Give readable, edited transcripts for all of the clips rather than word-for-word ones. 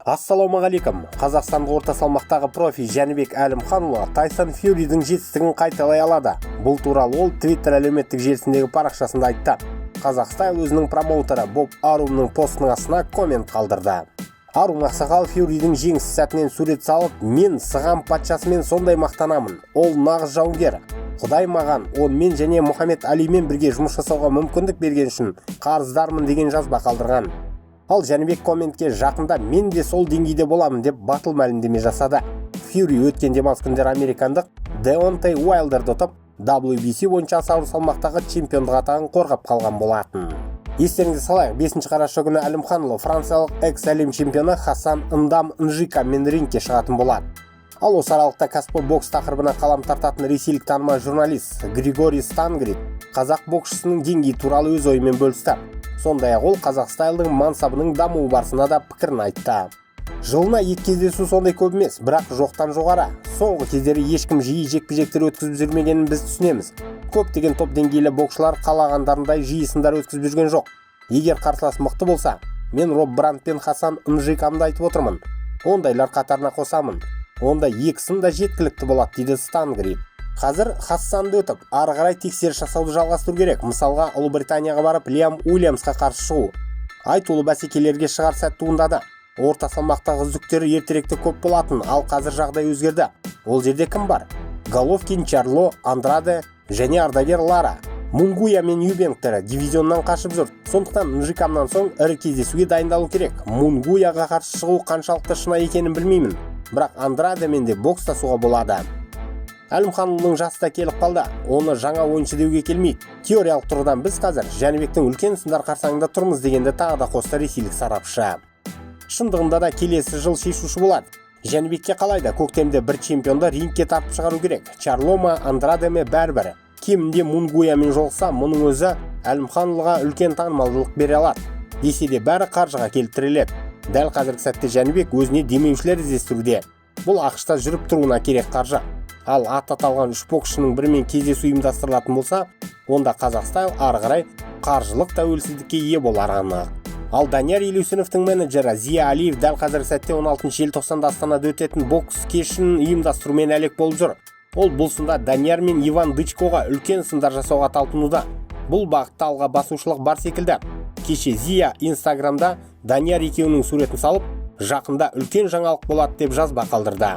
Ассалаумағалейкум! Қазақстандық орта салмақтағы профи Жәнібек Әлімханұлы Тайсон Фьюридің жетістігін қайталай алады. Бұл туралы ол Твиттер әлеуметтік желісіндегі парақшасында айтты. Қазақстайл өзінің промоутері Боб Арумның постының астына коммент қалдырды. Арум ақсақал Фьюридің жеңіс сәтінен сурет салып, «Мен сыған патшасымен сондай мақтанамын. Ол нағыз жауынгер. Құдай маған онымен және Мұхаммед Алимен бірге жұмыс жасауға мүмкіндік берген үшін қарыздармын» деген жазба қалдырған. Ал Жәнібек комментке «Жақында мен де сол деңгейде боламын» деп батыл мәлімдеме жасады. Фьюри өткен демалыс күндері американдық Деонтей Уайлдерді ұтып, WBC бойынша аса ауыр салмақтағы чемпиондық атағын қорғап қалған болатын. Естеріңізге салайық, 5 қараша күні Әлімханұлы франциялық экс әлем чемпионы Хасан Ндам Нжикамен рингке шығатын болады. Ал осы аралықта кәсіпқой бокс тақырыбына қалам тартатын ресейлік танымал журналист Григорий Стангрид қазақ боксшысының деңгейі туралы өз ойымен бөлісті. Сондай-ақ ол Қазақ стайлдың мансабының дамуы барысына да пікірін айтты. Жылына екі кездесу сондай көп емес, бірақ жоқтан жоғары. Соңғы кездері ешкім жиі жекпе-жектер өткізіп жүрмегенін біз түсінеміз. Көптеген топ деңгейлі боксшылар қалағандарындай жиі сындар өткізіп жүрген жоқ. Егер қарсылас мықты болса, мен Роб Брандт пен Хасан Нжикамды айтып отырмын, ондайлар қатарына қосамын, онда екі сын да жеткілікті болады, дейді Стангрид. Қазір Хассанды өтіп, ары қарай тексеріс жасауды жалғастыру керек. Мысалға, Ұлыбританияға барып, Лиам Уильямсқа қарсы шығу. Айтулы бәсекелерге шығар сәт туындады. Орта салмақтағы үздіктер ертеректе көп болатын, ал қазір жағдай өзгерді. Ол жерде кім бар? Головкин, Чарло, Андраде және ардагер Лара. Мунгуя мен Юбенктер дивизионнан қашып жүр. Сондықтан Нжикамнан соң ірі кездесуге дайындалу керек. Мунгуяға қарсы шығу қаншалықты шынайы екенін білмеймін, бірақ Андрадемен де бокстасуға болады. Әлімханұлының жасы да келіп қалды, оны жаңа ойыншы деуге келмейді. Теориялық тұрғыдан біз қазір Жәнібектің үлкен сындар қарсаңында тұрмыз дегенді тағы да қосты ресейлік сарапшы. Шындығында да, келесі жыл шешуші болады. Жәнібекке қалайда көктемде бір чемпионды рингке тартып шығару керек. Чарло ма, Андраде ме, бәрібір. Кемінде Мунгуямен жолықса, мұның өзі Әлімханұлыға үлкен танымалдылық бере алады. Десе де, бәрі қаржыға келіп тіреледі. Дәл қазіргі сәтте Жәнібек өзіне демеушілер іздестіруде. Бұл АҚШ-та жүріп тұруына керек қаржы. Ал аты аталған үш боксшының бірімен кездесу ұйымдастырылатын болса, онда Қазақстайл ары қарай қаржылық тәуелсіздікке ие болары анық. Ал Данияр Елеусіновтің менеджері Зия Алиев дәл қазіргі сәтте 16 желтоқсанда Астанада өтетін бокс кешін ұйымдастырумен әлек болып жүр. Ол бұл сында Данияр мен Иван Дычкоға үлкен сындар жасауға талпынуда. Бұл бағытта алға басушылық бар секілді. Кеше Зия Инстаграмда Данияр екеуінің суретін салып, «Жақында үлкен жаңалық болады» деп жазба қалдырды.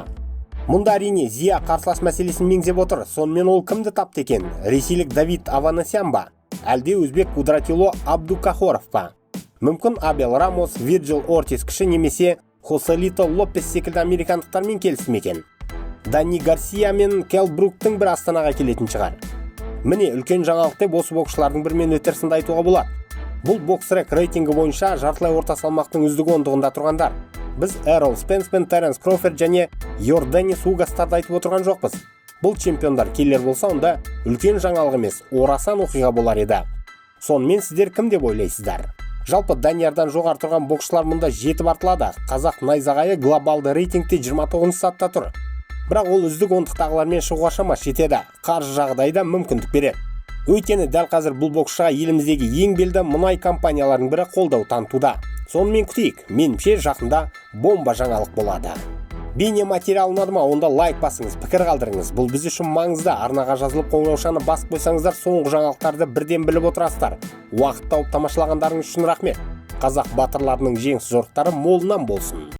Мұнда, әрине, Зия қарсылас мәселесін меңзеп отыр. Сонымен, ол кімді тапты екен? Ресейлік Давид Аванесян ба, әлде өзбек Кудратило Абдукахоров па? Мүмкін, Абел Рамос, Вирджил Ортис кіші немесе Хоселито Лопес секілді американдықтармен келісті ме екен? Дани Гарсия мен Кел Бруктың бір Астанаға келетін шығар. Міне, үлкен жаңалық деп осы боксшылардың бірімен өтер сынды айтуға болады. Бұл BoxRec рейтингі бойынша жартылай орта салмақтың үздік ондығында тұрғандар. Біз Эрол Спенс пен Теренс Кроуфорд және Йорданис Угастарды айтып отырған жоқпыз. Бұл чемпиондар келер болса, онда үлкен жаңалық емес, орасан оқиға болар еді. Сонымен, сіздер кім деп ойлайсыздар? Жалпы, Даниярдан жоғары тұрған боксшылар мұнда жетіп артылады. Қазақ найзағайы глобалды рейтингте 29 сатыда тұр, бірақ ол үздік ондықтағылармен шығуға шамасы жетеді. Қаржы жағдайы да мүмкіндік береді, өйткені дәл қазір бұл боксшыға еліміздегі ең белді мұнай компанияларының бірі қолдау танытуда. Сонымен, күтейік. Меніңше, жақында бомба жаңалық болады. Бейне материал ұнады ма? Онда лайк басыңыз, пікір қалдырыңыз, бұл біз үшін маңызды. Арнаға жазылып, қоңыраушаны басып қойсаңыздар, соңғы жаңалықтарды бірден біліп отырасыздар. Уақыт тауып тамашалағандарыңыз үшін рахмет. Қазақ батырларының жеңіс жорықтары молынан болсын!